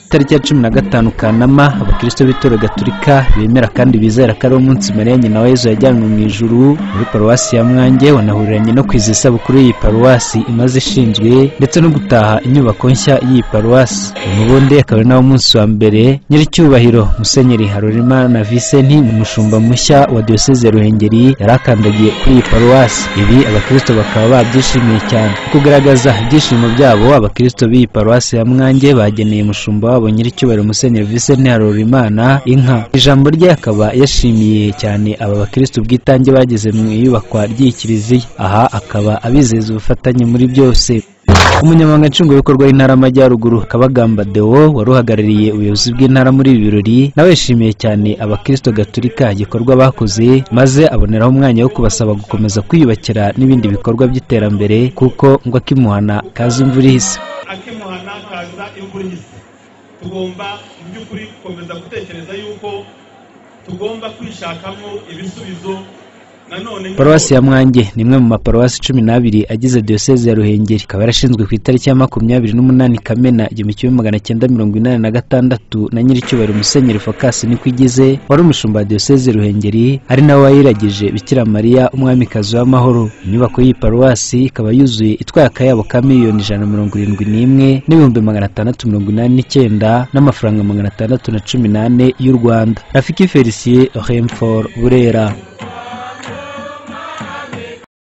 Tariki ya 15 Kanama, abakristo b'itorero Gatulika bemera kandi bizera ko ari umunsi Mariya nyina wa Yezu yajyanwe mu ijuru muri paruwasi ya Mwange, wanahuriranye no kwizihiza isabukuru y'iyi paruwasi imaze ishinzwe ndetse no gutaha inyubako nshya y'iyi paruwasi. Ubundi akaba ari nawo munsi wa mbere nyiricyubahiro Musenyeri Harorimana Vincent, umushumba mushya wa Diyoseze ya Ruhengeri, yari akandagiye kuri iyi paruwasi. Ibi abakristo bakaba babyishimiye cyane. Kugaragaza ibyishimo byabo, abakristo b'iyi paruwasi ya Mwange bageneye umushumba wabo nyiricyubahiro Musenyeri Vincent Harorimana inka. Ijambo rye akaba yashimiye cyane aba bakristo ubwitange bageze mu iyubakwa ry'iyi kiliziya. Aha akaba abizeza ubufatanye muri byose. Umunyamabanga nshingwabikorwa w'intara y'Amajyaruguru Kabagamba Deo, wari uhagarariye ubuyobozi bw'intara muri ibi birori, nawe yashimiye cyane abakristo gatulika igikorwa bakoze, maze aboneraho umwanya wo kubasaba gukomeza kwiyubakira n'ibindi bikorwa by'iterambere, kuko ngo akimuhana kaza imvura ihise. Akimuhana kaza imvura ihise. Tugomba mu by'ukuri gukomeza gutekereza yuko tugomba kwishakamo ibisubizo. Paruwasi ya Mwange ni imwe mu maparuwasi 12 agize Diyoseze ya Ruhengeri, ikaba yarashinzwe ku itariki ya 28 Kamena 1986 na nyiricyubahiro Musenyeri Phocas Nikwigize, wari umushumba wa Diyoseze Ruhengeri, ari nawe wayiragije Bikira Mariya umwamikazi w'amahoro. Inyubako y'iyi paruwasi ikaba yuzuye itwaye akayabo ka 171,689,614,614 n'amafaranga 614 y'u Rwanda. Rafiki Felicien, Remfor, Burera.